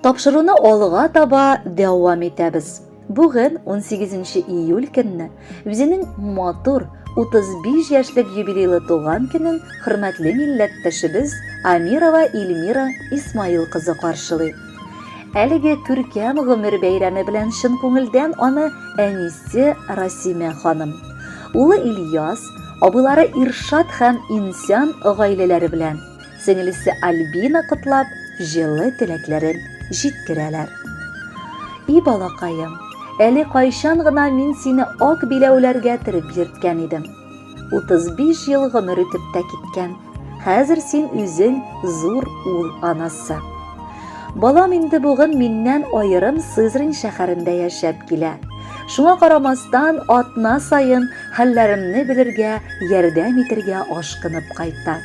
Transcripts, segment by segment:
Тапшыруны алга таба дәвам итәбез. Бүген 18 июль көнне үзенең матур 35 яшьлек юбилейлы туган көнен хөрмәтле милләттәшебез Амирова Эльмира Исмаил кызы каршылый. Әлеге күркәм гомер бәйрәме белән чын күңелдән аны әнисе Расимә ханым, улы Ильяс, абыйлары Иршат һәм Инсян гаиләләре белән Сеңелесе Альбина котлап, җылы теләкләрен җиткерәләр. И балакаем, әле кайчан гына мин сине ак биләүләргә төреп йөрткән идем. 35 ел гомер үтеп тә киткән. Хәзер син үзең зур ул анасы. Балам инде бүген миннән аерым Сызрань шәһәрендә яшәп килә. Шуңа карамастан, атна саен хәлләремне белергә, ярдәм итергә ашкынып кайта.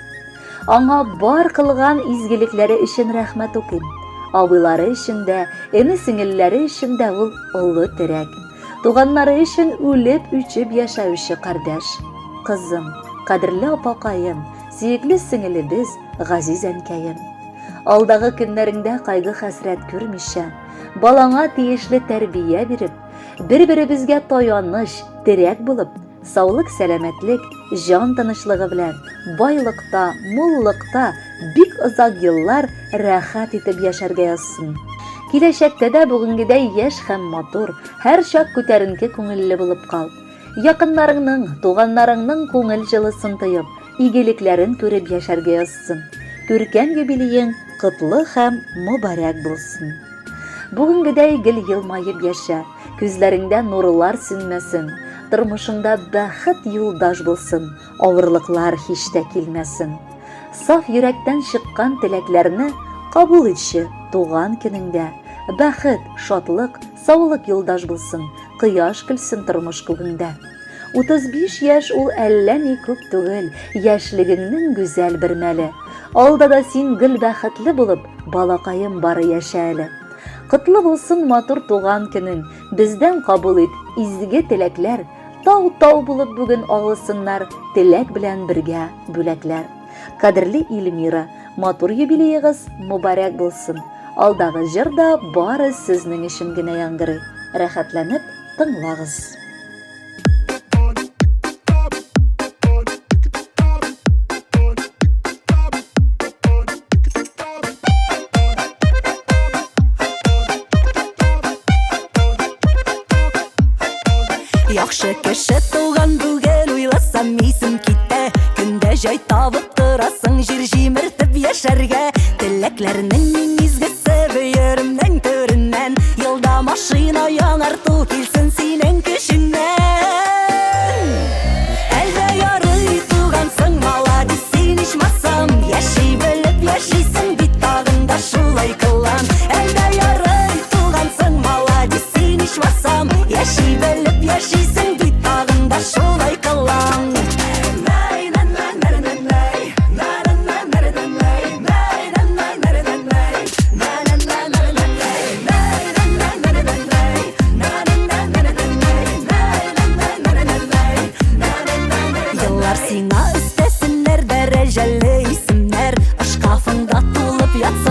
Аңа бар кылган изгелекләре өчен рәхмәт укыйм. Абыйлары өчен дә, эне-сеңелләре өчен дә ул олы терәк. Туганнары өчен үлеп-үчеп яшәүче кардәш. Кызым, кадерле апакаем, сөекле сеңелебез, газиз әнкәем. Алдагы көннәреңдә кайгы-хәсрәт күрмичә, балаңа тиешле тәрбия биреп, бер-беребезгә таяныч, терәк булып, Саулык-сәламәтлек, җан тынычлыгы белән, байлыкта, муллыкта бик озак еллар рәхәт итеп яшәргә язсын. Киләчәктә дә бүгенгедәй яшь һәм матур, һәрчак күтәренке күңелле булып кал. Якыннарыңның, туганнарыңның күңел җылысын тоеп, игелекләрен күреп яшәргә язсын. Күркәм юбилеең котлы һәм мөбарәк булсын. Бүгенгедәй гел елмаеп яшә, күзләреңдә нурлар сүнмәсен, тормышыңда бәхет юлдаш булсын, авырлыклар һич тә килмәсен. Саф йөрәктән чыккан теләкләрне кабул итче туган көнеңдә. Бәхет, шатлык, саулык юлдаш булсын, кояш көлсен тормыш күгеңдә. 35 яшь ул әллә ни күп түгел, яшьлегеңнең гүзәл бер мәле. Алда да син гел бәхетле булып, балакаем бары яшә әле. Котлы булсын матур туган көнең, бездән кабул ит изге теләкләр, тау-тау булып бүген агылсыннар теләк белән бергә бүләкләр. Кадерле Эльмира, матур юбилеегыз мөбарәк булсын. Алдагы җыр да бары сезнең өчен генә яңгырый. Рәхәтләнеп тыңлагыз. Яхшы кеше туган бүген уйласам исем китә. Көндә җай табып торасың җир җимертеп яшәргә. Теләкләрнең иң изгесе бөеремнең түреннән. Елда машина яңарту килсен синең көчеңнән. Әлдә ярый тугансың, маладис син ичмасам. Яши белеп яшисең бит тагын да шулай кылан. Әлдә ярый тугансың, маладис син ичмасам. Яши белеп яшисең бит тагын да шулай кылан. Еллар сиңа өстәсеннәр дәрәҗәле исемнәр, Шкафыңда тулып ятсын.